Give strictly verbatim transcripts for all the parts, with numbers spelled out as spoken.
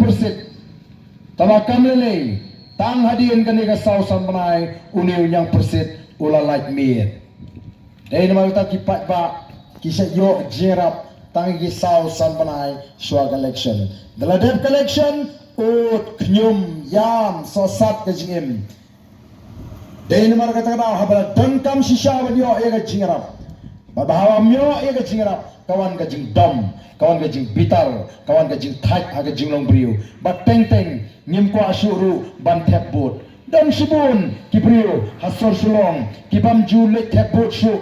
pyrshit. Tangba kam lei lei, tang hadien kane ka saw san bnai une u Ñiangpyrshit u la lait miet. Dei namar kata ki paidbah ki sa ïoh jingïarap tang ki saw san bnai shuwa ka election. Da la dep ka election, ud, khñium, ïam, sohsat ka jingim. Dei namar kata ka daw haba la donkam shisha ban ïoh ïa ka jingïarap, bad haba ym ïoh ïa ka jingïarap, ka wan ka jingdom, ka wan ka jingbitar, ka wan ka jingthait ha ka jinglong briew. Bad teng teng ngim kwah shuh ruh ban thep vote. Don shibun ki briew ha sor Shillong ki bym ju leit thep vote shuh.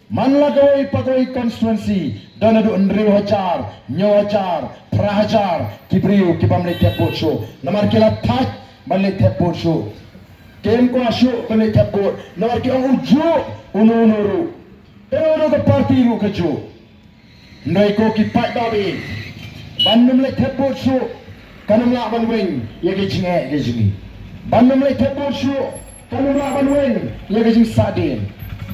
Man la kawei pa kawei constituency, don haduh hynriew hajar, hynñiew hajar, phra hajar ki briew ki bym leit thep vote shuh. Namar ki la thait ban leit thep vote shuh. Kim kwah shuh ban leit thep vote namar ki ong u juh uno uno ruh. Kano kano ka party ruh ka juh. Hynrei ko ki paidbah, ban ym leit thep vote shuh kan ym lah ban weng ïa ka jingeh ka jong ngi. Ban ym leit thep vote shuh kan ym lah ban weng ïa ka jingsahdien.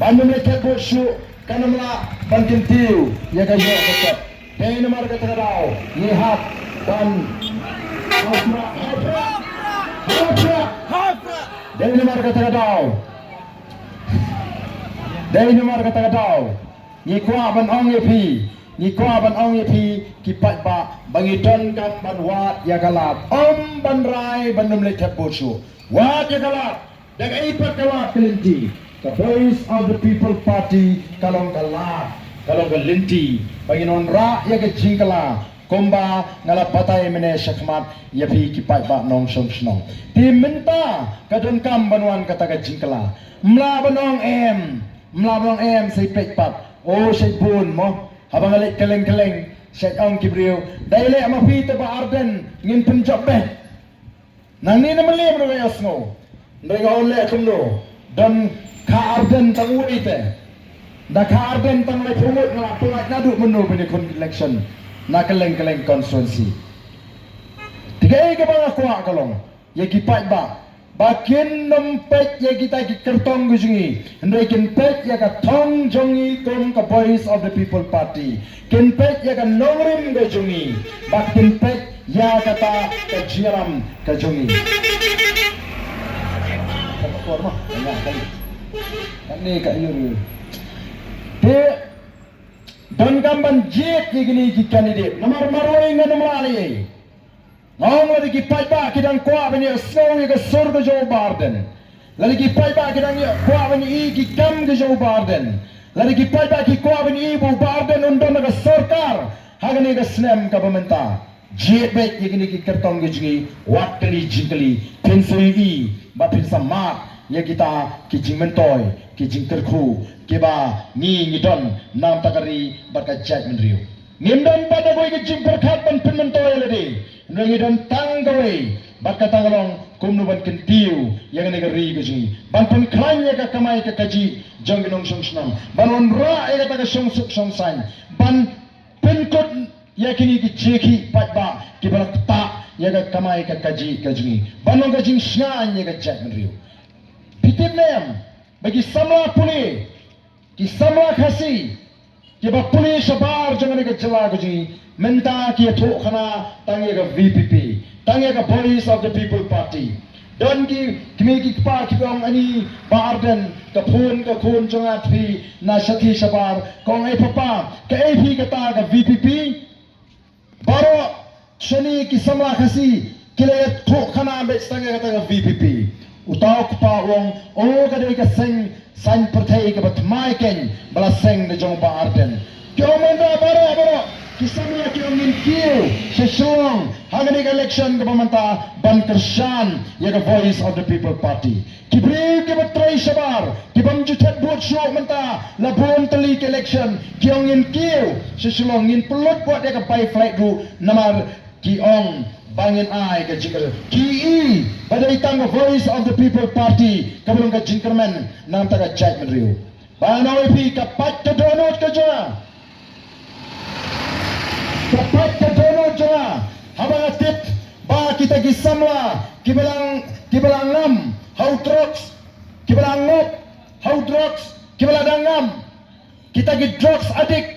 Ban ym leit thep vote shuh kan ym lah ban kyntiew ïa ka ïoh ka kot. Dei namar kata ka daw ngi hap ban, dei namar kata ka daw, dei namar kata ka daw. Ngi kwah ban ong ïa phi, ngi kwah ban ong ïa phi ki paidbah, ba ngi donkam ban wad ïa ka lad, ym ban rai ban ym leit thep vote shuh. Wad ïa ka lad, da kaei pat ka lad ka lynti. Ka Voice of the People Party ka long ka lad, ka long ka lynti ba ngin wanrah ïa ka jingkylla, kumba nga la batai mynne shakhmat ïa phi ki paidbah nongshong shnong. Te mynta ka donkam ban wan kata ka jingkylla. Ym lah ban ong em, ym lah ban ong em, sa peit pat. O, sa bun mo. Haba nga leit kylleng kylleng, sa ong ki briew, dei leh ma phi te Bah Ardent, ngin pynjop beit. Nangne na Mylliem ruh nga ïohsngew. Hynrei nga ong leh kumno, don Kha Ardent tang uwei te. Da Kha Ardent tang laiphew ngut nga la pynlait naduh mynno ban ïakhun election na kylleng kylleng constituency. Te kaei kaba nga kwah ka long ïa ki paidbah, ba kin ym peit ïa kita ki kyrtong ka jong ngi, hynrei kin peit ïa ka thong jong ngi kum ka Voice of the People Party. Kin peit ïa ka nongrim ka jong ngi, bad kin peit ïa kata ka jingïalam ka jong ngi. Ka por ma, ka nga kali. Kane ka ïur. Te donkam ban jied ïa kine ki candidate. Namar marwei ngan ym lah leh ei. Nga ong lada ki paidbah ki dang kwah ban ïohsngew ïa ka sur ka jong u Bah Ardent, lada ki paidbah ki dang ïoh kwah ban ïohi ki kam ka jong u Bah Ardent, lada ki paidbah ki kwah ban ïohi ba u Bah Ardent un don ha ka sorkar ha kane ka snem kaba mynta, jied beit ïa kine ki kyrtong ki jong ngi, wat kylli jingkylli, phin sa ïohi bad phin sa mad ïa kita ki jingmyntoi, ki jingkyrkhu kiba ngi ngi don na ka bynta ka ri bad ka jaitbynriew. Ngim don pat da kawei ka jingpyrkhat ban pynmyntoi ïa lade. Hynrei ngi don tang kawei, bad kata ka long kumno ban kyntiew ïa kane ka ri ka jong ngi, ban pynkhlaiñ ïa ka kamai ka kajih jong ki nongshong shnong, ban wanrah ïa kata ka shongsuk shongsaiñ, ban pynkut ïa kine ki jingïakhih paidbah kiba la ktah ïa ka kamai ka kajih ka jong ngi, ban long ka jingshngaiñ ïa ka jaitbynriew. Phi tip ne em ba ki samla pule, ki samla Khasi kiba pule shabar jong kane ka jylla ka jong ngi mynta ki ïathuh khana tang ïa ka V P P, tang ïa ka Voice of the People Party. Don ki kmie ki kpa kiba ong, ani Bah Ardent, ka phone ka khun jong nga phi na shathie shabar, ka ong, ei papa, kaei phi kata ka V P P? Baroh shane ki samla Khasi ki la ïathuh khana beit tang ïa kata ka V P P. Uta u kpa u ong, o, ka dei ka seng saiñ pyrthei kaba thymmai keiñ ba la seng da jong Bah Ardent. Ki ong mynta baroh baroh ki samla ki ong ngin kiew sha Shillong ha kane ka election kaba mynta ban kyrshan ïa ka Voice of the People Party. Ki briew kiba trei shabar, ki bym ju thep vote shuh mynta la bun tylli ki election, ki ong ngin kiew sha Shillong, ngin pynlut wat ïa ka buy flight ruh namar ki ong ba ngin ai ka jingkyrmen. Ki i ba dei tang ka Voice of the People Party kaba long ka jingkyrmen na ka bynta ka jaitbynriew. Ba nga ong ïa phi, ka pait ka dohnud ka jong nga. Ka pait ka dohnud jong nga haba nga tip ba kita ki samla kiba la, kiba la ngam ha u drugs, kiba la ngop ha u drugs, kiba la dang ngam, kita ki drugs addict.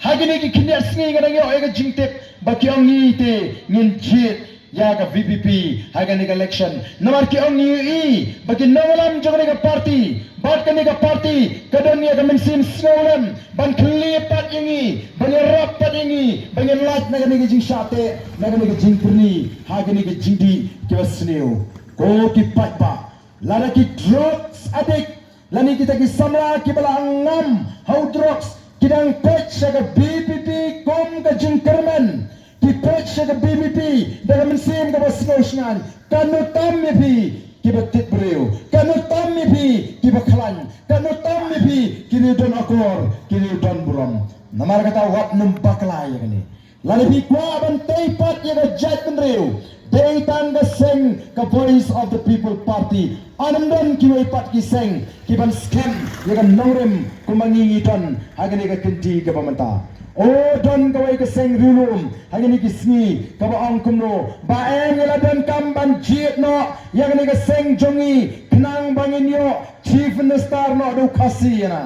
Ha kine ki khyndiat sngi nga dang ïoh ïa ka jingtip ba ki ong ngi te ngin jied ïa ka VPP ha kane ka election. Namar ki ong ïa i ba ki nongïalam jong kane ka party bad kane ka party ka don ïa ka mynsiem sngewlem ban khlieh pat ïa ngi, ban ïarap pat ïa ngi ba ngin lait na kane ka jingshah teh, na kane ka jingpyrni ha kane ka jingdih kiba sniew. Ko ki paidbah, lada ki drugs addict lane kita ki samla kiba la ngam ha u drugs ki dang peit sha ka VPP kum ka jingkyrmen, ki peit sha ka VPP da ka mynsiem kaba sngewsngaiñ, katno tam ïa phi kiba tip briew, katno tam ïa phi kiba khlaiñ, katno tam ïa phi ki riew don akor, ki riew don burom. Namar kata wat nym bakla ïa kane. Lada phi kwah ban tei pat ïa ka jaitbynriew, dei tang ka seng ka Voice of the People Party. Ym don kiwei pat ki seng ki ban skhem ïa ka nongrim kumba ngi ngi don ha kane ka kynti kaba mynta. O, don kawei ka seng riewlum ha kine ki sngi kaba ong kumno, ba em ngi la donkam ban jied noh ïa kane ka seng jong ngi khnang ba ngin ïoh Chief Minister noh da u Khasi ïa na.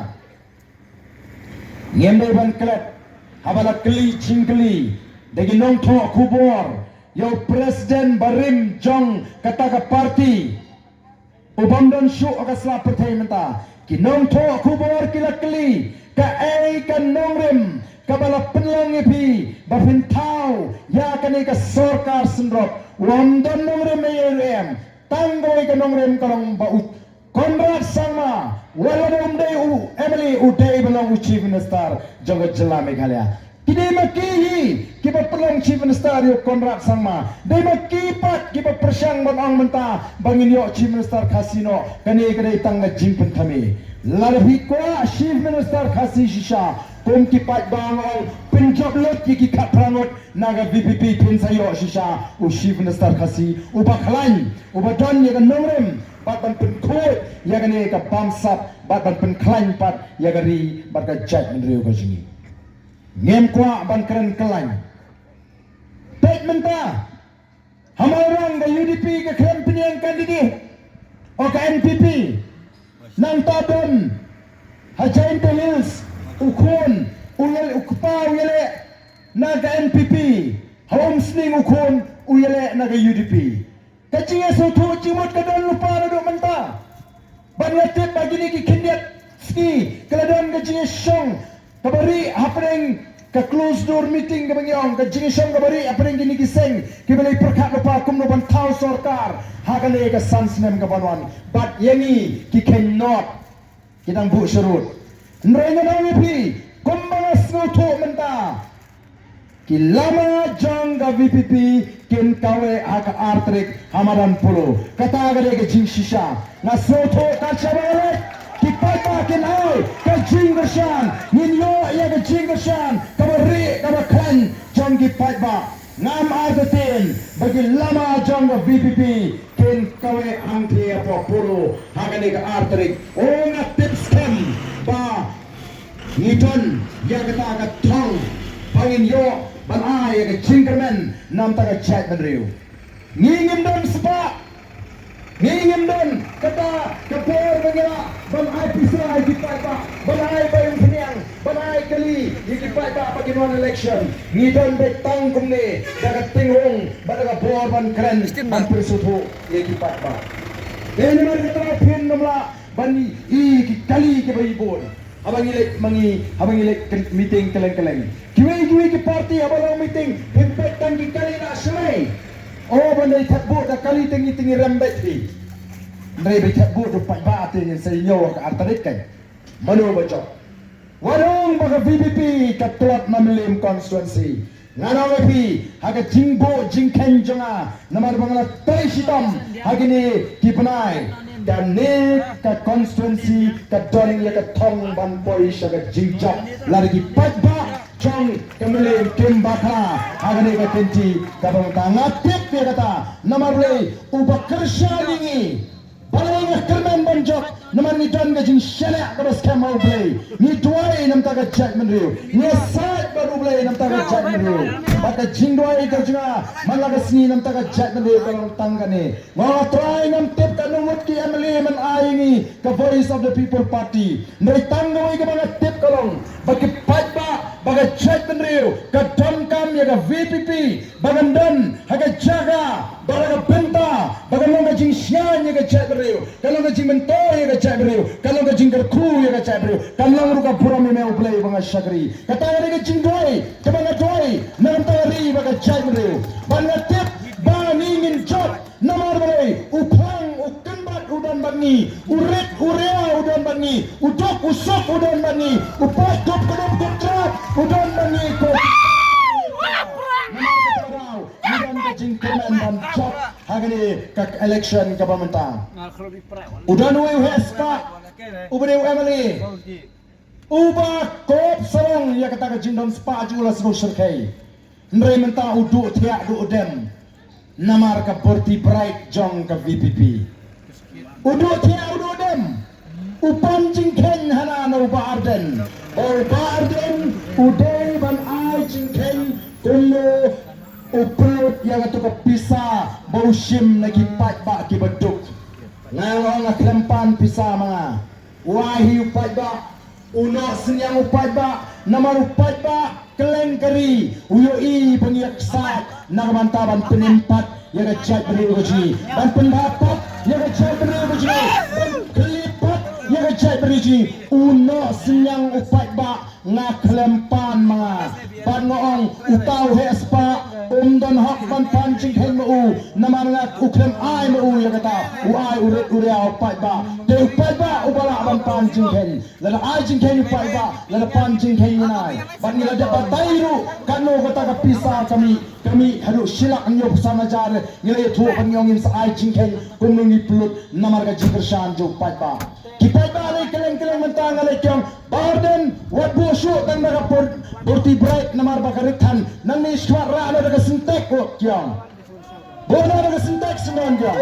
Ngim dei ban klet haba la kylli jingkylli da ki nongthoh khubor ïa u president barim jong kata ka party u bym don shuh ha ka sla pyrthei mynta. Ki nongthoh khubor ki la kylli kaei ka nongrim kaba la pynlong ïa phi ba phin thaw ïa kane ka sorkar synrop. U ym don nongrim ei ei ruh em, tang kawei ka nongrim ka long ba u Conrad Sangma, wat la um dei u MLA, u dei ban long u Chief Minister jong ka jylla Meghalaya. Ki dei ma ki hi kiba pynlong Chief Minister ïa u Conrad Sangma. Dei ma ki pat kiba pyrshang ban ong mynta ba ngin ïoh Chief Minister Khasi noh. Kane ka dei tang ka jingpynthame. Lada phi kwah Chief Minister Khasi shisha, kum ki paidbah nga ong, pynjop lut ïa ki khatphra ngut na ka VPP, phin sa ïoh shisha u Chief Minister Khasi uba khlaiñ, uba don ïa ka nongrim bad ban pynkhuid ïa kane ka bamsap bad ban pynkhlaiñ pat ïa ka ri bad ka jaitbynriew ka jong ngi. Ngim kwah ban kren kyllaiñ. Peit mynta ha Mairang ka UDP ka khlem pynïeng candidate, o ka NPP. Nangta don ha Jaintia Hills u khun u ïaleh, u kpa u ïaleh na ka NPP, ha Umsning u khun u ïaleh na ka UDP. Ka jingïasngewthuh jingmut ka don lypa naduh mynta. Bad nga tip ba kine ki khyndiat sngi ka la don ka jingïashong kaba rieh hapdeng ka closed door meeting kaba ngi ong, ka jingïashong kaba rieh hapdeng kine ki seng kiba la pyrkhat lypa kumno ban thaw sorkar ha kane ka san snem ka ban wan. Bad ïa ngi ki kheiñ nod ki dang buh sharud. Hynrei ngan ong ïa phi, kumba nga sngewthuh mynta, ki lama jong ka VPP kin kaweh ha ka ar tarik ha madan polo. Kata ka dei ka jingshisha. Nga sngewthuh kat shaba nga leit, ki paidbah kin ai ka jingkyrshan. Ngin ïoh ïa ka jingkyrshan kaba rieh kaba khlaiñ jong ki paidbah. Ngam artatien ba ki lama jong ka VPP kin kaweh hangthie hapoh polo ha kane ka ar tarik. O, nga tip skhem ba ngi don ïa kata ka thong ba ngin ïoh ban ai ïa ka jingkyrmen na bynta ka jaitbynriew. Ngi ngim don spah, ngi ngim don kata ka por ba ngi lah ban ai pisa ïa ki paidbah, ban ai bai umphniang, ban ai kali ïa ki paidbah ba kin wan election. Ngi don beit tang kumne da ka tyngrong bad da ka bor ban kren, ban pynsngewthuh ïa ki paidbah. Te namar kata phin nym lah ban ïoh ki kali kiba i bun. Haba ngi leit ma ngi, haba ngi leit meeting kylleng kylleng, kiwei kiwei ki party haba long meeting phin peit tang ki kali na shalai. O, ban dei thep vote da kali te ngi te ngi rem beit hi. Hynrei ba thep vote da paidbah te ngin sa ïoh ka ar tarik kan. Mano ba jop? Wat ong ba ka VPP ka tlot na Mylliem constituency. Ngan ong ïa phi, ha ka jingbuh jingkheiñ jong nga, namar ba nga la trei shitom ha kine ki bnai, kane ka constituency ka don ïa ka thong ban poi sha ka jingjop. Lada ki paidbah jong ka Mylliem kim bakla ha kane ka kynti kaba mynta, nga tip ïa kata. Namar balei? Uba kyrshan ïa ngi. Balei nga kyrmen ban jop? Namar ngi don ka jingshaniah kaba skhem ha U Blei. Ngi duwai na bynta ka jaitbynriew, ngi ïasaid bad U Blei na bynta ka jaitbynriew. Bad ka jingduwai ka jong nga man la ka sngi na bynta ka jaitbynriew ka long tang kane. Nga, Trai, ngam tip katno ngut ki MLA men ai ïa ngi ka Voice of the People Party. Hynrei tang kawei kaba nga tip ka long ba ki paidbah, ba ka jaitbynriew ka donkam ïa ka VPP ba kan don ha ka jaka Ba la ka bynta ba ka long ka jingshngaiñ ïa ka jaitbynriew, ka long ka jingmyntoi ïa ka jaitbynriew, ka long ka jingkyrkhu ïa ka jaitbynriew, ka long ruh ka burom ïa me U Blei ba nga shakri. Kata ka dei ka jingduwai kaba nga duwai na ka bynta ka ri bad ka jaitbynriew. Bad nga tip ba ngi ngin jop. Namar balei? U Phlang u kynbat u don bad ngi, u rit u ria u don bad ngi, u duk u suk u don bad ngi, u pait kup kdup kup trap u don bad ngi. Ko namar kata ka daw ngi don ka jingkyrmen ban jop ha kane ka election kaba mynta. U don uwei u heh spah uba dei u M L A uba kop sarong ïa kata ka jingdon spah jong u la sngewshyrkhei. Hynrei mynta u duh thiah duh dem namar ka Borti Bright jong ka V P P. U duh thiah u duh dem. U pan jingkheiñ hana na u Bah Ardent. Ba u Bah Ardent u dei ban ai jingkheiñ kumno u pynlut ïa katu ka pisa ba u shim na ki paidbah kiba duk. Nga ong nga khlem pan pisa ma nga. U ai hi u paidbah, u noh synñiang u paidbah, namar u paidbah kylleng ka ri u ïohi ba ngi ïaksaid na ka bynta ban pynim pat ïa ka jaitbynriew ka jong ngi, ban pynbha pat ïa ka jaitbynriew ka jong ngi, ban khlieh pat ïa ka jaitbynriew ka jong ngi. U noh synñiang u paidbah, nga khlem pan ma nga. Bad nga ong uta u heh spah um don hok ban pan jingkheiñ ma u, namar nga u khlem ai ma u ïa kata. U ai u rit u ria u paidbah. Te u paidbah uba lah ban pan jingkheiñ. Lada ai jingkheiñ u paidbah, lada pan jingkheiñ ngin ai. Bad ngi la dep batai ruh katno kata ka pisa ka mih, ka mih haduh shi lak hynñiew phew san hajar. Ngi la ïathuh bad ngi ong ngin sa ai jingkheiñ kumno ngi pynlut namar ka jingkyrshan jong u paidbah. Ki paidbah lei kylleng kylleng mynta nga lei ki ong Bah Ardent wat buh shuh tang da ka Bor-, Borti Bright namar ba ka rit than. Nangne shuwa rah noh da ka syntek, wat ki ong. Buh noh da ka syntek, sngewbha ki ong.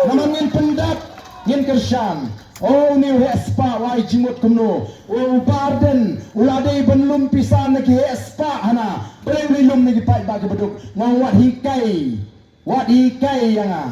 Namar ngin pyndap, ngin kyrshan. O, une u heh spah u ai jingmut kumno? O, u Bah Ardent u la dei ban lum pisa na ki heh spah hana. Balei u lum na ki paidbah kiba duk? Nga ong wat hikai. Wat hikai ïa nga.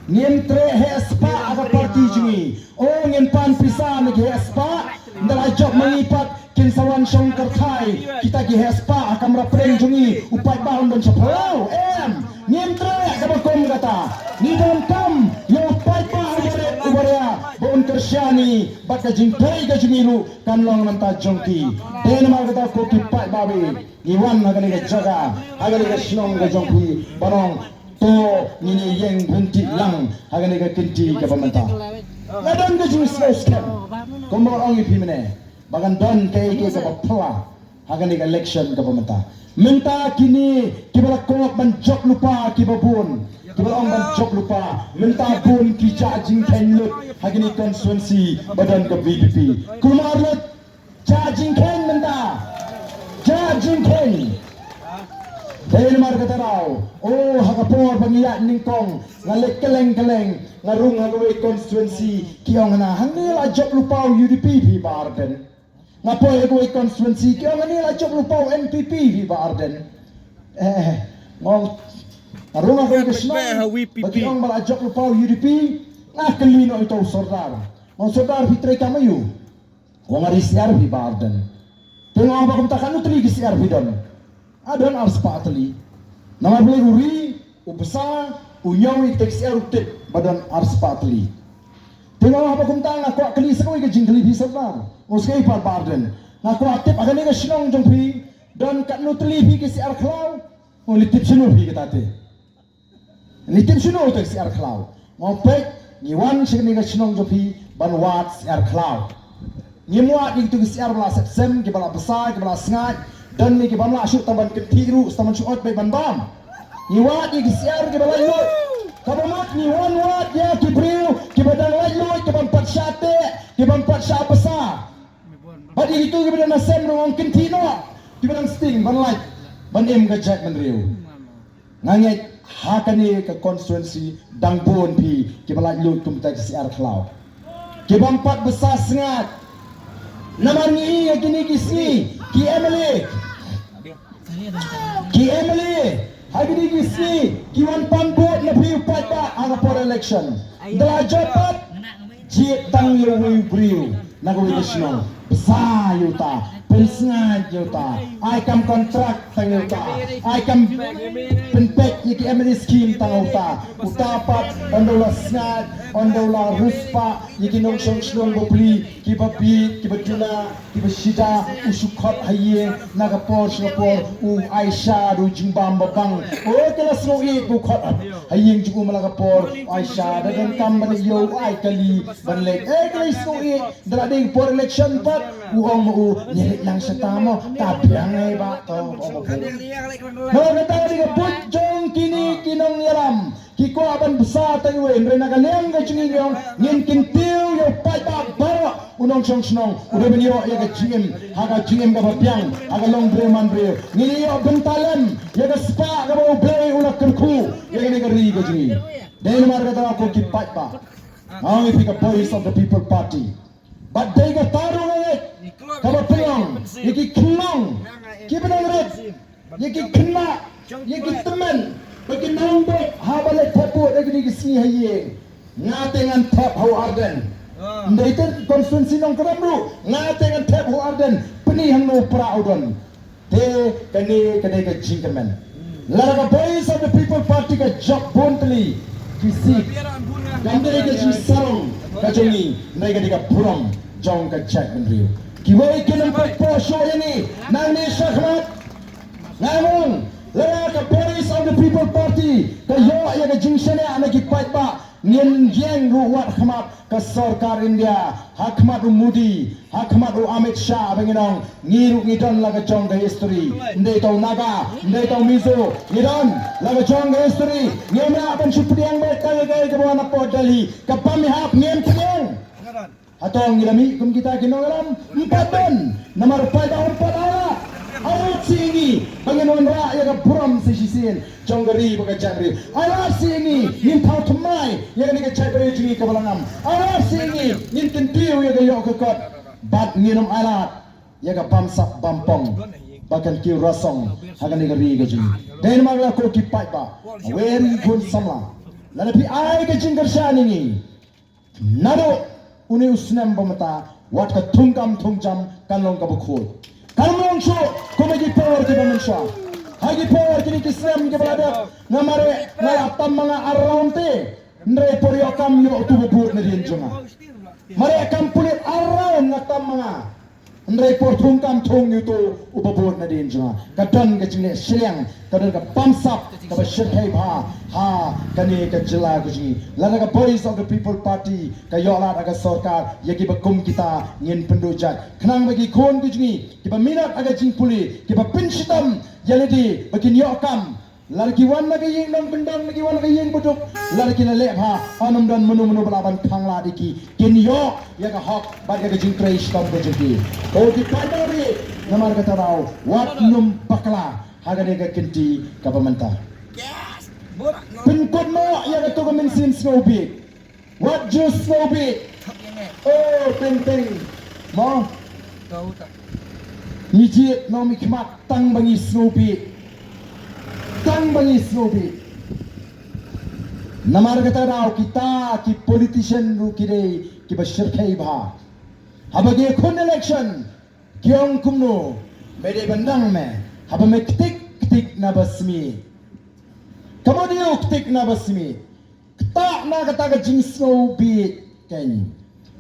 Ngim treh heh spah ha ka party jong ngi. O, ngin pan pisa na ki heh spah. Ynda la jop ma ngi pat kin sa wan shong kyrthai kita ki heh spah ha kamra pdeng jong ngi. U paidbah un don sha phyllaw. Em, ngim treh kaba kum kata. Ngi donkam ïa u paidbah uba rit uba ria ba un kyrshan ïa ngi bad ka jingtrei ka jong ngi ruh kan long na bynta jong ki. Te namar kata ko ki paidbah ba ngi wan ha kane ka jaka, ha kane ka shnong ka jong phi, ban ong to ngin ïeng ryntih lang ha kane ka kynti kaba mynta. Nga don ka jingsngew skhem kumba ong ïa phi mynne ba kan don kaei kaei kaba phylla ha kane ka election kaba mynta. Mynta kine kiba la kop ban jop lypa kiba bun, kiba la ong ban jop lypa, mynta bun ki jah jingkheiñ lut ha kine constituency ba don ka V P P. Kulmar lut. Jah jingkheiñ mynta. Jah jingkheiñ. Dei namar kata daw, o, ha ka por ba ngi ïaid nyngkong nga leit kylleng kylleng, nga rung ha kawei constituency, ki ong hana, hangne la jop lypa u U D P phi Bah Ardent. Nga poi ha kawei constituency, ki ong hangne la jop lypa u N P P phi Bah Ardent. Eh, nga ong, nga rung ha kawei ka shnong ba ki ong ba la jop lypa u U D P. Nga kylli noh ïa uta u sordar, nga ong sordar phi trei kam aïu? Ong nga ri syiar phi Bah Ardent. Te nga ong ba kumta katno tylli ki syiar phi don? A don arspah tylli. Namar balei? U ri, u bsa, u ñiew ïa kita ki syiar u tip ba don arspah tylli. Te nga ong ba kumta nga kwah kylli sa kawei ka jingkylli phi sordar. Ong sa kaei pat Bah Ardent? Nga kwah tip ha kane ka shnong jong phi don katno tylli phi ki syiar khlaw? Ong lei tip shano phi kata te? Ngi tip shano te syiar khlaw. Nga ong peit, ngi wan sha kane ka shnong jong phi ban wad syiar khlaw. Ngim wad ïa kito ki syiar ba la sepsem, kiba la bsa, kiba la sngaid. Don ne kiba ym lah shuh tang ban kynthih ruh, tang ban shu ot beit ban bam. Ngi wad ïa ki syiar kiba laitluid. Kaba mut ngi wan wad ïa ki briew kiba dang laitluid, kiba ym pat shah teh, kiba ym pat shah bsa. Bad ïa kito kiba dang nasem ruh nga ong kynthih noh, kiba dang sting ban lait, ban im ka jaitbynriew. Nga ngeit ha kane ka constituency dang bun phi kiba laitluid kumta ki syiar khlaw, kiba ym pat bsa sngaid. Namar ngi ïa kine ki sngi ki M L A, ki M L A ha kine ki sngi ki wan pan vote na phi u paidbah ha ka por election. Ynda la jop pat, jied tang ïa uwei u briew na kawei ka shnong. Bsa ïa uta, pynsngaid ïa uta, ai kam kontrak tang ïa uta, ai kam pynpeit ïa ki M N E scheme tang ïa uta. Uta pat ynda u la sngaid, ynda u la riewspah ïa ki nongshong shnong bapli, kiba bieit, kiba duna, kiba shida, u shu khot ha ïing na ka por sha ka por, u aisha da u jingbam babang. O, ki la sngewieit ba u khot ha ïing jong u man la ka por, u aisha da donkam ban ïoh, u ai kali ban leit. Eh, ki la sngewieit. Da la dei por election pat, u ong ma u, ngi leit lang shata mo, ka biang eh ba, to, ong ma u. Namar kata ka dei ka buit jong kine ki nongïalam, ki kwah ban bsa tang iwei, hynrei na ka liang ka jong ngi ngi ong, ngin kyntiew ïa u paidbah baroh, u nongshong shnong, u dei ban ïoh ïa ka jingim, ha ka jingim kaba biang, ha ka long briew man briew. Ngin ïoh bynta lem ïa ka spah kaba U Blei u la kyrkhu ïa kane ka ri ka jong ngi. Dei namar kata ko ki paidbah. Nga ong ïa phi ka Voice of the People Party. Bad dei kata ruh nga ngeit kaba pynlong ïa ki khynnah, ki bneng rit, ïa ki khynnah, ïa ki tymmen, ba kin ym bud haba leit thep vote ïa kine ki sngi ha ïing. Nga te ngan thep ha u Ardent. Ym dei te constituency Nongkrem ruh, nga te ngan thep ha u Ardent. Pyni hangno u pra u don. Te kane ka dei ka jingkmen. Lada ka Voice of the People Party ka jop bun tylli ki seat, kam dei ka jingsarong ka jong ngi, hynrei ka dei ka burom jong ka jaitbynriew. Kiwei kin ym pat poi shuh ïa ngi nangne shakhmat. Nga ong, lada ka Voice of the People Party ka ïoh ïa ka jingshaniah na ki paidbah, ngin ïeng ruh wat khmat ka sorkar India, ha khmat u Modi, ha khmat u Amit Shah, ba ngin ong, ngi ruh ngi don la ka jong ka history. Ym dei tang u Naga, ym dei tang u Mizo, ngi don la ka jong ka history. Ngim lah ban shu pdiang beit ka kaei kaei kaba wan napoh Delhi, ka bym ïahap, ngim pdiang. Hato ngi la mih kum kita ki nongïalam? Ym pat don, namar u paidbah um pat ailad. Ailad seh ïa ngi ba ngin wanrah ïa ka burom sa shisien jong ka ri bad ka jaitbynriew. Ailad seh ïa ngi, ngin thaw thymmai ïa kane ka jaitbynriew jong ngi kaba la ngam. Ailad seh ïa ngi, ngin kyntiew ïa ka ïoh ka kot. Bad ngin ym ailad ïa ka bamsap bampong ba kan kiew rasong ha kane ka ri ka jong ngi. Dei namar kata ko ki paidbah, a wer ïa ngi khun samla, lada phi ai ka jingkyrshan ïa ngi, naduh une u snem ba mynta, wat ka thungkam thungjam kan long kaba khuid. Kan long shuh kum ha ki por kiba mynshuwa. Ha ki por kine ki snem kiba la dep, nga mareh nga la tam ma nga ar round te. Hynrei por ïoh kam ïoh uto uba bud nadien jong nga. Mareh kam pulit ar round nga tam ma nga. Hynrei por thungkam thung ïa uto uba bud nadien jong nga. Ka don ka jingleh shiliang, ka don ka bamsap kaba shyrkhei bha ha kane ka jylla ka jong ngi. Lada ka Voice of the People Party ka ïoh lad ha ka sorkar, ïa kiba kum kita ngin pynduh jait. Khnang ba ki khun ki jong ngi kiba minot ha ka jingpule, kiba pynshitom ïa lade ba kin ïoh kam. Lada ki wan na ka ïing nongkyndong, lada ki wan na ka ïing baduk, lada ki la leh bha, ym don mano mano ba lah ban khang lad ïa ki, kin ïoh ïa ka hok bad ïa ka jingtrei shitom ka jong ki. Ko ki paidbah, namar kata ruh wat nym bakla ha kane ka kynti kaba mynta. Pynkut noh ïa kato ka mynsiem sngewbha. Wat ju sngewbha. O Tengteng. Mo. Ngi jied noh mi khmat tang ba ngi sngewbha. Tang ba ngi sngewbha. Namar kata ruh kita ki politician ruh ki dei kiba shyrkhei bha. Haba ki khun election ki ong kumno, me dei ban dang me, haba me ktik ktik na ba smiej. Kaba dei u ktik na ba smiej. Ktah na kata ka jingsngewbha kein.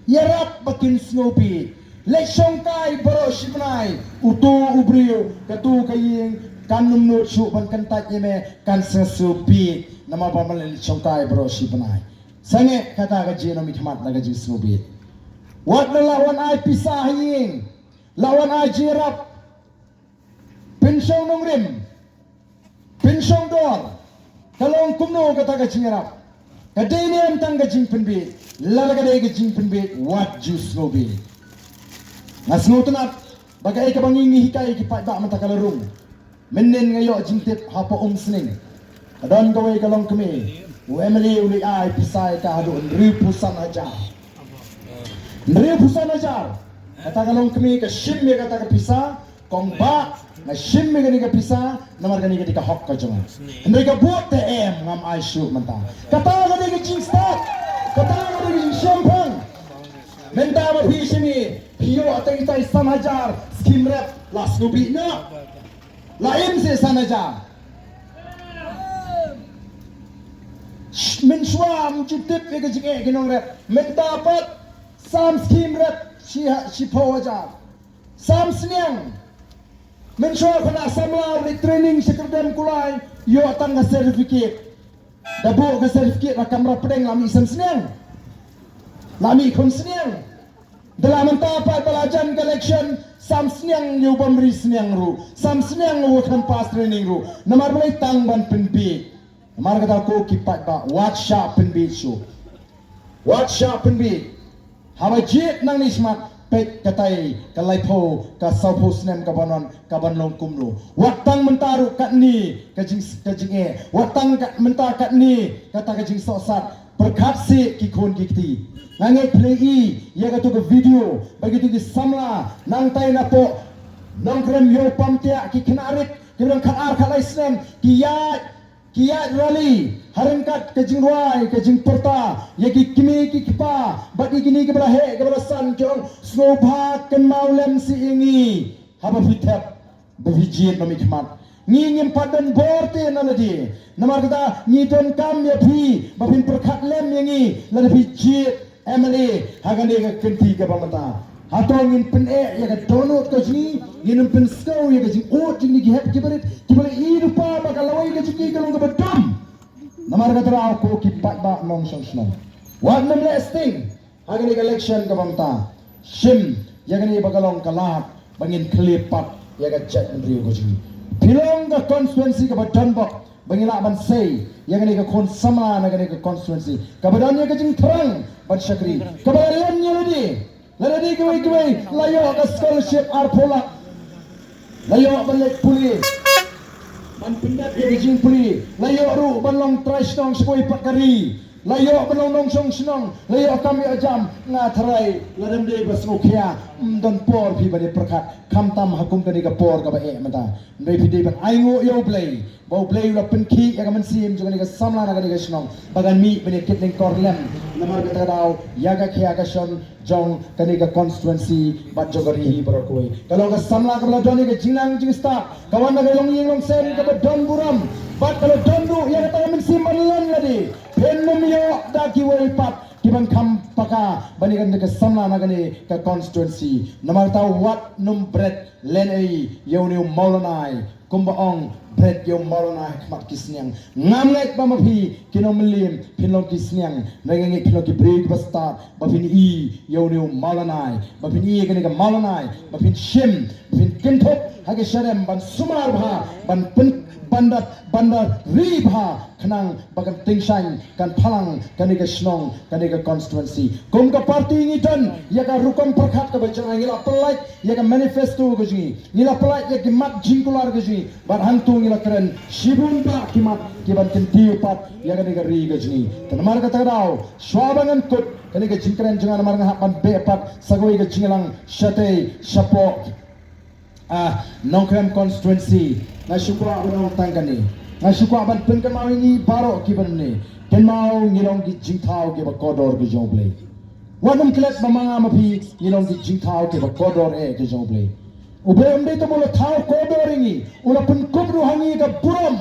Ïarap ba kin sngewbha. Leit shongkai baroh shi bnai. Uto u briew, kato ka ïing, kan ym nud shuh ban kyntait ïa me, kan sngewbha. Namar ba me leit shongkai baroh shi bnai. Sangeh kata ka jingïalam khmat na ka jingsngewbha. Wat la lah wan ai pisa ha ïing. Lah wan ai jingïarap. Pynshong nongrim. Pynshong dor. Ka long kumno kata ka jingïarap? Ka dei ne em tang ka jingpynbeit? Lada ka dei ka jingpynbeit, wat ju sngewbha. Nga sngewtynnat ba kaei kaba ngi ngi hikai ki paidbah mynta ka la rung. Mynnin nga ïoh jingtip hapoh Umsning. Ka don kawei ka longkmie. U M L A u leit ai pisa ïa ka haduh hynriewphew san hajar. Hynriewphew san hajar. Kata ka longkmie ka shim ïa kata ka pisa, kong ba, nga shim ïa kane ka pisa, namar kane ka dei ka hok ka jong nga. Hynrei ka vote te em, ngam ai shuh mynta. Kata ka dei ka jingstad. Kata ka dei ka jingshemphang. Mynta ba phi shim ïa, phi Ïoh tang itai san hajar skim rep la sngewbha noh. La im se san hajar. Mynshuwa ym ju tip ïa ka jingeh ki nongrep. Mynta pat sam skim rep shi ha, shiphew hajar. Sam sniang. Mynshuwa kane samla u leit training sha Kyrdem Kulai, ïoh tang ka certificate. Da buh ka certificate la kamra pdeng, la mih sam sniang. La mih khun sniang. Da la mynta pat ba la jan ka election, sam sniang ïa u bym ri sniang ruh. Sam sniang ïa u khlem pass training ruh. Namar balei? Tang ban pynbiej. Namar kata ko ki paidbah, wat shah pynbiej shuh. Wat shah pynbiej. Haba jied nangne shakhmat, peit katai ka laiphew, ka sawphew snem kaban wan, kaban long kumno. Wat tang mynta ruh katne ka jing, ka jingeh. Wat tang ka, mynta katne kata ka jingsohsat. Pyrkhat seh ki khun ki kti. Nga ngeit phi la ïohi ïa kato ka video ba kito ki samla nangtai napoh Nongkrem Ïew Pamtiah, ki khynnah rit kiba dang khatar khatlai snem, ki ïaid, ki ïaid rally ha ryngkat ka jingrwai, ka jingpyrta ïa ki kmie ki kpa bad ïa kine kiba la heh kiba la san, ki ong sngewbha kynmaw lem seh ïa ngi haba phi thep ba phi jied ba mih khmat. Ngi ngim pat don bor te na lade. Namar kata ngi donkam ïa phi ba phin pyrkhat lem ïa ngi lada phi jied M L A ha kane ka kynti kaba mynta. Hato ngin pyneh ïa ka dohnud ka jong ngi, ngin ym pynsngew ïa ka jingud jong kine ki hep ki barit kiba la ïohi lypa ba ka lawei ka jong ngi ka long kaba dum. Namar kata ruh ko ki paidbah nongshong shnong, wat nym leh sting ha kane ka election kaba mynta. Shim ïa kane ba ka long ka lad ba ngin khlieh pat ïa ka jaitbynriew ka jong ngi. Phi long ka constituency kaba donbok ba ngi lah ban sei ïa kane ka khun samla na kane ka constituency kaba don ïa ka jingthrang ban shakri, kaba la len ïa lade. Lada dei kiwei kiwei la ïoh ka scholarship arphew lak, la ïoh ban leit pule, ban pyndep ïa ka jingpule, la ïoh ruh ban long trai shnong sha kawei pat ka ri, la ïoh ban long nongshong shnong, la ïoh kam ïoh jam. Nga tharai lada ym dei ba sngewkhia, ym don por phi ban ïa pyrkhat, khamtam ha kum kane ka por kaba eh mynta. Ym dei phi dei ban ainguh ïa U Blei ba U Blei u la pynkhih ïa ka mynsiem jong kane ka samla na kane ka shnong ba kan mih ban ïa kit lyngkor lem namar kata ka daw ïa ka khia ka shon jong kane ka constituency bad jong ka ri hi baroh kawei. Ka long ka samla kaba la don ïa ka jingnang jingstad, ka wan na ka longïing longsem kaba don burom bad ka la don ruh ïa kata ka mynsiem ban len lade. Phin ym ïoh da kiwei pat ki ban kham paka ban ïa kane ka samla na kane ka constituency. Namar kata wat nym bret lehnohei ïa une u Mawlanai. Kumba ong, bret ïa u Mawlanai ha khmat ki sniang. Ngam ngeit ba ma phi ki nongmylliem phin long ki sniang, hynrei nga ngeit phin long ki briew kiba stad ba phin ïohi ïa une u Mawlanai, ba phin ïohi ïa kane ka Mawlanai, ba phin shim, ba phin kynthup ha ka sharem ban sumar bha, ban pyn, ban da, ban da ri bha khnang ba kan tyngshaiñ, kan phalang kane ka shnong, kane ka constituency. Kum ka party ngi don ïa ka rukom pyrkhat kaba jong ngi, la pyllait ïa ka manifesto ka jong ngi, ngi la pyllait ïa ki mat jingkular ka jong ngi, bad hangto ngi la kren shibun bah ki mat ki ban kyntiew pat ïa kane ka ri ka jong ngi. Te namar kata ka daw, shuwa ba ngan kut kane ka jingkren jong nga, namar nga hap ban beh pat sa kawei ka jingïalang shatei shapoh, ah, Nongkrem constituency. Nga shu kwah ban ong tang kane, nga shu kwah ban pynkynmaw ïa ngi baroh kiba mynne, kynmaw ngi long ki jingthaw kiba kordor ki jong U Blei. Wat nym klet ba ma nga ma phi ngi long ki jingthaw kiba kordor eh ki jong U Blei. U Blei um dei tang ba u la thaw kordor ïa ngi, u la pynkup ruh ha ngi ka burom.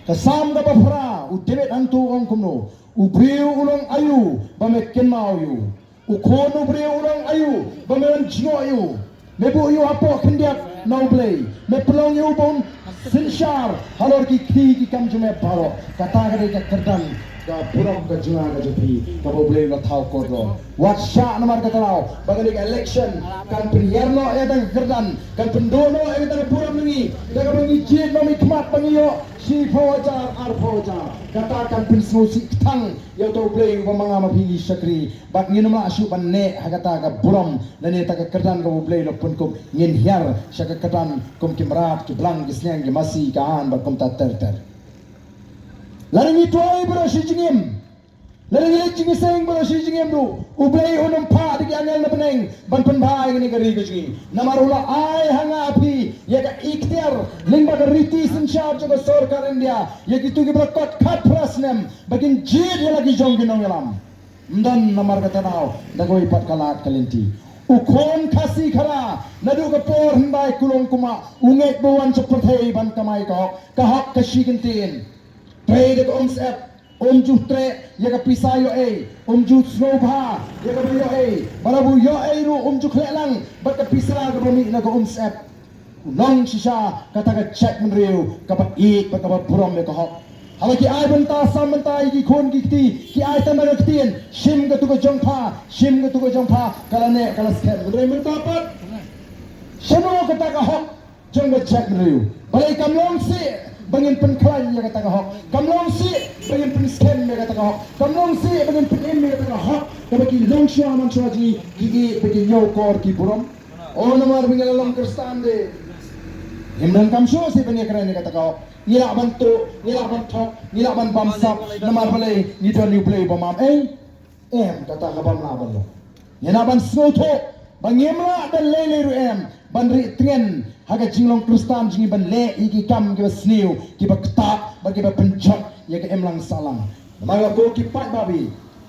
Ka Salm kaba phra, u David hangto u ong kumno: U briew u long aïu ba me kynmaw ïa u? U khun u briew u long aïu ba me wan jngoh ïa u? Me buh ïa u hapoh khyndiat na U Blei, me pynlong ïa u ban synshar halor ki kti ki kam jong me baroh. Kata ka dei ka kyrdan ka burom ka jong nga ka jong phi kaba U Blei u la thaw kordor. Wat shah namar kata ka daw ba kane ka election kan pynhiar noh ïa kata ka kyrdan, kan pynduh noh ïa kata ka burom na ngi da kaba ngi jied noh mih khmat ba ngi ïoh shiphew hajar, arphew hajar. Kata kan pynsngewsih kthang ïa uta U Blei uba ma nga ma phi ngi shakri. Bad ngin ym lah shuh ban neh ha kata ka burom lane kata ka kyrdan kaba U Blei u la pynkup. Ngin hiar sha ka kyrdan kum ki mrad, ki blang, ki sniang, ki masi, ka han bad kumta ter ter. Lada ngi duwai baroh shi jingim, lada ngi leit jingïaseng baroh shi jingim ruh, U Blei un ym phah da ki angel na bneng ban pynbha ïa kane ka ri ka jong ngi. Namar u la ai ha nga ha phi ïa ka iktiar lyngba ka riti synshar jong ka sorkar India ïa kito kiba la kot khatphra snem ba kin jied ïa la ki jong ki nongïalam. Ym don namar kata ka daw da kawei pat ka lad ka lynti. U khun Khasi Khara, naduh ka por hyndai kulong kumah, u ngeit ba u wan sha pyrthei ban kamai ka hok, ka hok ka shi kyntien. Trei da ka umsyep, um ju treh ïa ka pisa ïoh ei, um ju sngewbha ïa kaba ïoh ei, bad haba u ïoh ei ruh um ju khleh lang bad ka pisa kaba mih na ka umsyep. U long shisha kata ka jaitbynriew kaba ïeit bad kaba burom ïa ka hok. Haba ki ai bynta sam bynta ïa ki khun ki kti, ki ai tang da ka ktien, shim katu ka jong pha, shim katu ka jong pha, ka la neh ka la skhem. Hynrei mynta pat, shano kata ka hok jong ka jaitbynriew? Balei kam long shuh ba ngin pynkhlaiñ ïa kata ka hok? Kam long shuh ba ngin pynskhem ïa kata ka hok? Kam long shuh ba ngin pynim ïa kata ka hok kaba ki longshuwa manshuwa jong ngi ki ïeit bad ki ñiewkor ki burom? O, namar ba ngi la long Khristan de, ngim donkam shuh shuh ban ïakren ïa kata ka hok. Ngi lah ban tuh, ngi lah ban thok, ngi lah ban bamsap, namar balei? Ngi don ïa U Blei ba mam ei? Em, kata ka bym lah ban long. Ngi lah ban sngewthuh ba ngim lah ban lei lei ruh em ban rieh tngen ha ka jinglong Khristan jong ngi ban leh ïa ki kam kiba sniew, kiba ktah bad kiba pynjot ïa ka imlang sahlang. Namar la ko ki paidbah,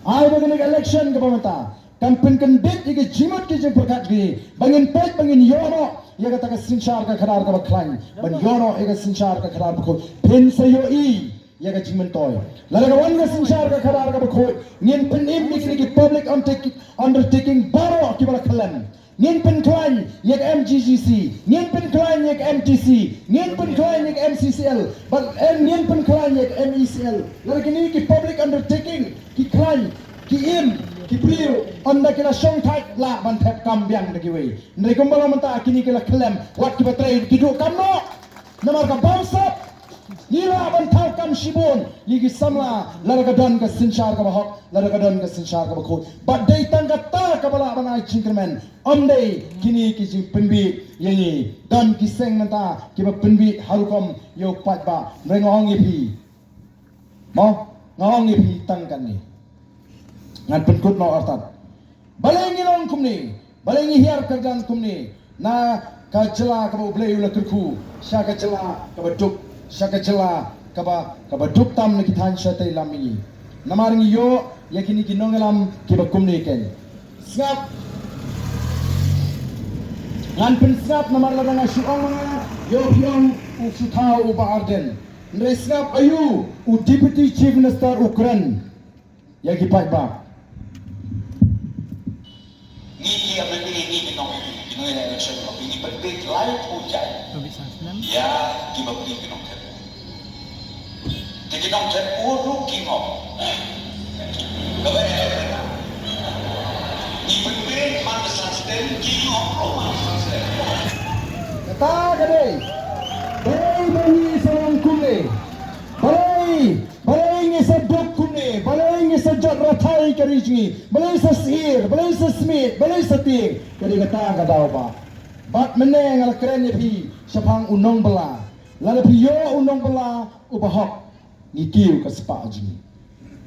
ai ba kane ka election kaba mynta kan pynkyndit ïa ka jingmut ka jingpyrkhat jong ngi ba ngin peit ba ngin ïoh noh ïa kata ka synshar ka khadar kaba khlaiñ, ban ïoh noh ïa ka synshar ka khadar bakhuid. Phin sa ïohi ïa ka jingmyntoi. Lada ka wan ka synshar ka khadar kaba khuid, ngin pynim ïa kine ki public undertak-, undertaking baroh kiba la khlem. Ngin pynkhlaiñ ïa ka M G G C, ngin pynkhlaiñ ïa ka M T C, ngin pynkhlaiñ ïa ka M C C L, bad, eh, ngin pynkhlaiñ ïa ka M E C L. Lada kine ki public undertaking ki khlaiñ, ki im, ki briew, ynda ki la shongthait lah ban thep kam biang da kiwei. Hynrei kumba long mynta kine ki la khlem, wat kiba trei ki duh kam noh. Namar ka bamsap, ngi lah ban thaw kam shibun ïa ki samla lada ka don ka synshar kaba hok, lada ka don ka synshar kaba khuid. Bad dei tang kata kaba lah ban ai jingkyrmen. Ym dei kine ki jingpynbiej ïa ngi. Don ki seng mynta kiba pynbiej ha rukom ïa u paidbah. Hynrei nga ong ïa phi, mo, nga ong ïa phi tang kane. Ngan pynkut noh artat. Balei ngi long kumne? Balei ngi hiar kyrdan kumne? Na ka jylla kaba U Blei u la kyrkhu sha ka jylla kaba duk, sha ka jylla kaba, kaba duk tam na ki thaiñ shatei lam ïa ngi. Namar ngi ïoh ïa kine ki nongïalam kiba kumne keiñ. Sngap. Ngan pynsngap namar lada nga shu ong ma nga, ïoh phi ong u shu thaw u Bah Ardent. Hynrei sngap aïu u Deputy Chief Minister u kren ïa ki paidbah. Ngi ki M L A, ngi ki nong, ki nong election, ngi pynbeit laiphew jait ïa kiba pynbeit ki nongthep. Te ki nongthep ruh ki ngop. Kaba ngi pynbeit man ka san stem, ki ngop ruh man ka san stem. Kata ka dei, dei ba ngi sa long kumne. Balei, balei ngi sa duk kumne, balei ngi sa jot rathai ka ri jong ngi, balei sa sir, balei sa smiej, balei sa tieng? Ka dei kata ka daw ba. Bad mynne nga la kren ïa phi shaphang u nongbylla. Lada phi ïoh u nongbylla uba hok, ngi kiew ka spah jong ngi.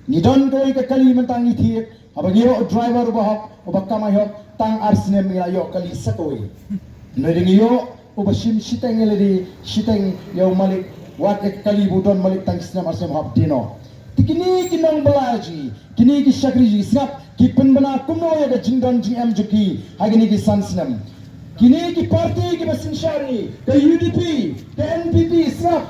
Ngi don kawei ka kali mynta ngi thied, haba ngi ïoh u driver uba hok, uba kamai hok, tang ar snem ngi la ïoh kali sa kawei. Hynrei da ngi ïoh uba shim shiteng ïa lade, shiteng ïa u malik, wat ïa ka kali ba u don malik tang snem ar snem hap dino. Te kine ki nongbylla jong ngi, kine ki shakri jong ngi, sngap, ki pynbna kumno ïa ka jingdon jingem jong ki ha kine ki san snem? Kine ki party kiba synshar ïa ngi, ka U D P, ka N P P, sngap,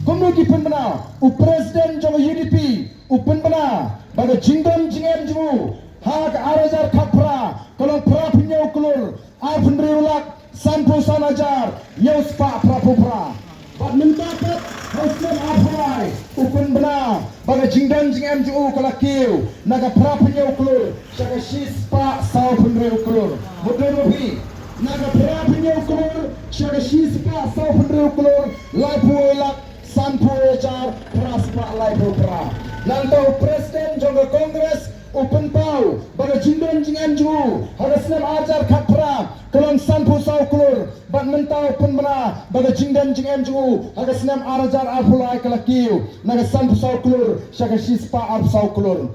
kumno ki pynbna? U president jong ka U D P u pynbna ba ka jingdon jingem jong u ha ka ar hajar khatphra ka long phra phew hynñiew klur arphew hynriew lak sanphew san hajar hynñiew spah phraphew phra. Bad mynta pat ha u snem arphew lai u pynbna ba ka jingdon jingem jong u ka la kiew na ka phra phew hynñiew klur sha ka shi spah saw phew hynriew klur. Mut dei ma phi, na ka phra phew hynñiew klur sha ka shi spah saw phew hynriew klur, laiphew wei lak sanphew hajar phra spah laiphew phra. Nangta u president jong ka Congress u pynpaw ba ka jingdon jingem jong u ha ka snem ar hajar khatphra ka long sanphew saw klur, bad mynta u pynbna ba ka jingdon jingem jong u ha ka snem ar hajar arphew lai ka la kiew na ka sanphew saw klur sha ka shi spah arphew saw klur.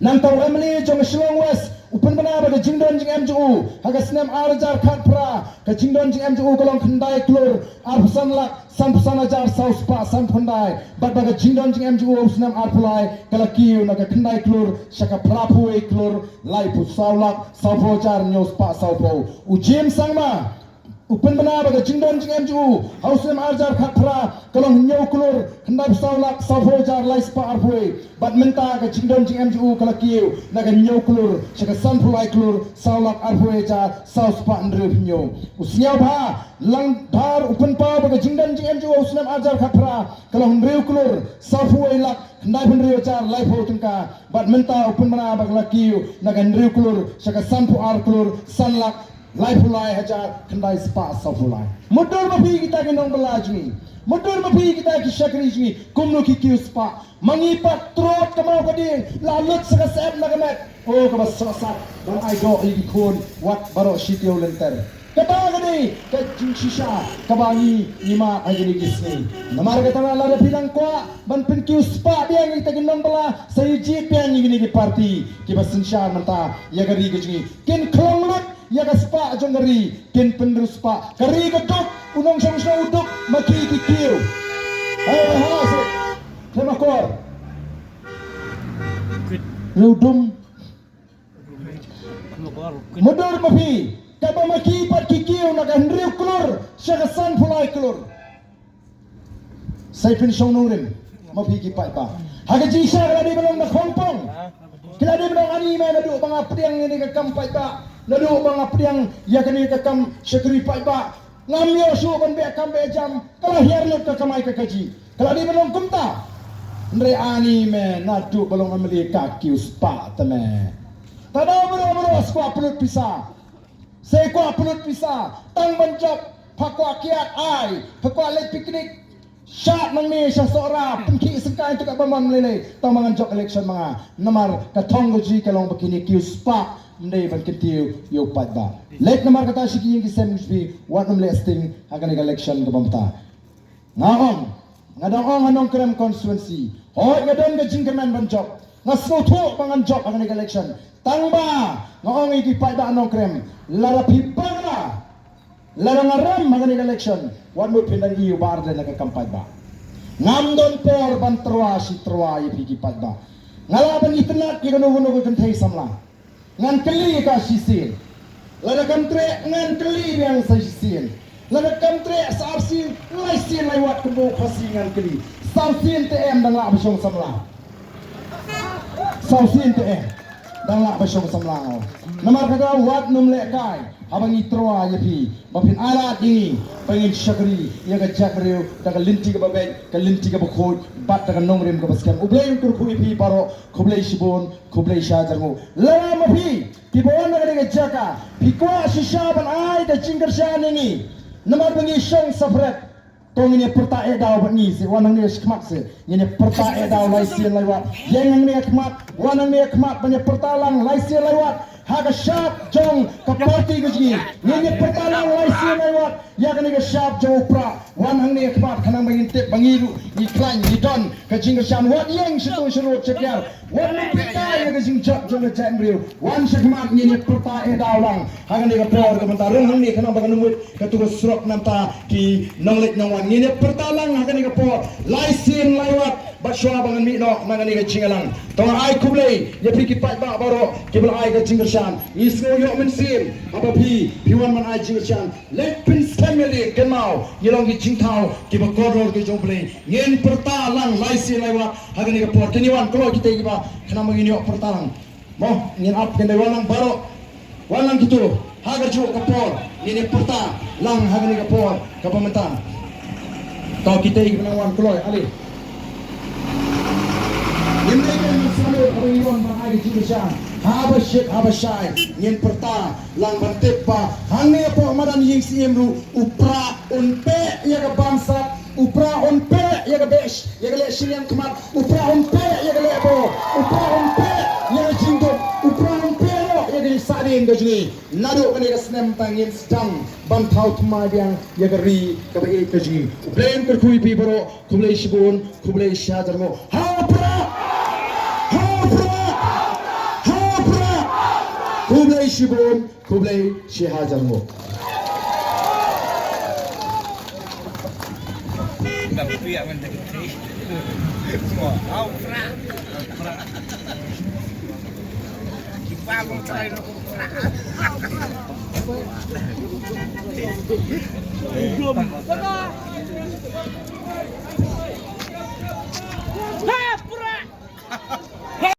Nangta u M L A jong ka Shillong West U pynbna ba ka jingdon jingem jong u ha ka snem ar hajar khatphra, ka jingdon jingem jong u ka long khyndai klur arphew san lak sanphew san hajar saw spah sanphew khyndai. Bad ba ka jingdon jingem jong u ha u snem arphew lai ka la kiew na ka khyndai klur sha ka phraphew wei klur laiphew saw lak sawphew hajar hynñiew spah sawphew. U James Sangma, u pynbna ba ka jingdon jingem jong u ha u snem ar hajar khatphra ka long hynñiew klur khyndaiphew saw lak sawphew hajar lai spah arphew wei. Bad mynta ka jingdon jingem jong u ka la kiew na ka hynñiew klur sha ka sanphew lai klur saw lak arphew wei hajar saw spah hynriewphew hynñiew. U Sniawbha Langdhar u pynpaw ba ka jingdon jingem jong u ha u snem ar hajar khatphra ka long hynriew klur sawphew wei lak khyndaiphew hynriew hajar laiphew tyngka. Bad mynta u pynbna ba ka la kiew na ka hynriew klur sha ka sanphew ar klur san lak laiphew lai hajar khyndai spah sawphew lai. Mutdur ma phi kita ki nongbylla jong ngi, mutdur ma phi kita ki shakri jong ngi, kumno ki kiew spah. Ma ngi pat trot ka maw ka dieng la lut sa ka syep na ka met. O kaba sohsat ban ai doh ïa ki khun wat baroh shi taïew lynter. Kata ka dei ka jingshisha kaba ngi ngi mad ha kine ki sngi. Namar kata lada phi dang kwah ban pynkiew spah biang ïa kita ki nongbylla, sa ïa jied biang ïa kine ki party kiba synshar mynta ïa ka ri ka jong ngi. Kin khlong lut ïa ka spah jong ka ri, kin pynriewspah. Ka ri ka duk, u nongshong shnong u duk, ma ki ki kiew. Hei, hei, hei, se. Khlem akor. Riewdum. Mutdur ma phi, kaba ma ki pat ki kiew na ka hynriew klur sha ka sanphew lai klur. Sa pynshong nongrim ma phi ki paidbah. Ha ka jingshisha ka la dei ban long na khongpong. Ki la dei ban long ani me naduh ba nga pdiang ïa kane ka kam paidbah, naduh ba nga pdiang ïa kane ka kam shakri paidbah. Ngam ïoh shuh ban beh kam beh jam, ka la hiar lut ka kamai ka kajih. Ka la dei ban long kumta. Hynrei ani me naduh ba long M L A ka kiew spah te me. Tang ba baroh baroh sa kwah pynlut pisa. Sa kwah pynlut pisa, tang ban jop, pha kwah kiad ai, pha kwah leit picnic. Shad nangne sha Sohra, pynkhih syngkai tu ka ba mon lei lei, tang ba ngan jop election ma nga. Namar ka thong ka jong ngi ka long ba kine kiew spah, ym dei ban kyntiew ïa u paidbah. Leit namar kata sha ki ïing ki sem jong phi, wat nym leh sting ha kane ka election kaba mynta. Nga ong, nga dang ong ha Nongkrem constituency, hooid nga don ka jingkyrmen ban jop. Nga sngewthuh ba ngan jop ha kane ka election. Tang ba nga ong ïa ki paidbah Nongkrem, lada phi bakla, lada nga rem ha kane ka election, wat mut phin dang ïoh ïa u Bah Ardent ha ka kam paidbah. Ngam don por ban tyrwa shi tyrwa ïa phi ki paidbah. Nga lah ban itynnad ïa kano kano ka kynthei samla. Ngan kylli ka shisien. Lada kam treh ngan kylli biang sa shisien. Lada kam treh sa arsien, laisien laiwat kumba u Khasi ngan kylli. Saw sien te em dang lah ba shong samla. Saw sien te em dang lah ba shong samla. Namar kata wat nym lehkai haba ngi tyrwa ïa phi ba phin ailad ïa ngi ba ngin shakri ïa ka jaitbynriew da ka lynti kaba beit, ka lynti kaba khuid bad da ka nongrim kaba skhem. U Blei un kyrkhu ïa phi baroh. Khublei shibun, khublei shihajar nguh. Lada ma phi kiba wan na kane ka jaka phi kwah shisha ban ai ka jingkyrshan ïa ngi, namar ba ngi shong separate. To ngin ïa pyrta eh daw bad ngi se, wan hangne shakhmat se. Ngin ïa pyrta eh daw laisien laiwat. Ïeng hangne khmat, wan hangne khmat ban ïa pyrta lang laisien laiwat ha ka shap jong ka party ka jong ngi. Ngin ïa pyrta lang laisien laiwat ïa kane ka shap jong u Prah. Wan hangne khmat khnang ba ngin tip ba ngi ruh ngi khlaiñ, ngi don ka jingkyrshan. Wat ïeng shato sharud shakiar. Wat nym pyrta ïa ka jingjop jong ka jaitbynriew. Wan shakhmat, ngin ïa pyrta eh daw lang ha kane ka por ka mynta. Rung hangne khnang ba kan nym wit katu ka surok namar ki nongleit nongwan. Ngin ïa pyrta lang ha kane ka por laisien laiwat bad shuwa ba ngan mih noh na kane ka jingïalang. To ai khublei ïa phi ki paidbah baroh kiba la ai ka jingkyrshan. Ngi sngew ïoh mynsiem haba phi phi wan ban ai jingkyrshan. Leit pynskhem ïa lade, kynmaw ngi long ki jingthaw kiba kordor ki jong U Blei. Ngin pyrta lang laisien laiwat ha kane ka por. Kine wan kloi kitei kiba khnang ba ngin ïoh pyrta lang. Mo, ngin ap kine, wan lang baroh. Wan lang kito ha kajuh ka por. Ngin ïa pyrta lang ha kane ka por kaba mynta. To kitei kiba nang wan kloi, ale. Ngin leit, ngin sa leit, haba ngi wan ban ai ka jingkyrshan, haba shit haba shai ngin pyrta lang ban tip ba hangne hapoh madan Ïing Syiem ruh u Prah un peh ïa ka bamsap, u Prah un peh ïa ka beh, ïa ka leh shiliang khmat, u Prah un peh ïa ka leh bor, u Prah un peh ïa ka jingduk, u Prah un peh noh ïa ka jingsahdien ka jong ngi. Naduh kane ka snem tang ngin sdang ban thaw thymmai biang ïa ka ri kaba ïeit ka jong ngi. U Blei un kyrkhu ïa phi baroh. Khublei shibun, khublei shihajar nguh. Ha u Prah! Ha u Prah! Ha u Prah! Shibun, khublei shihajar nguh.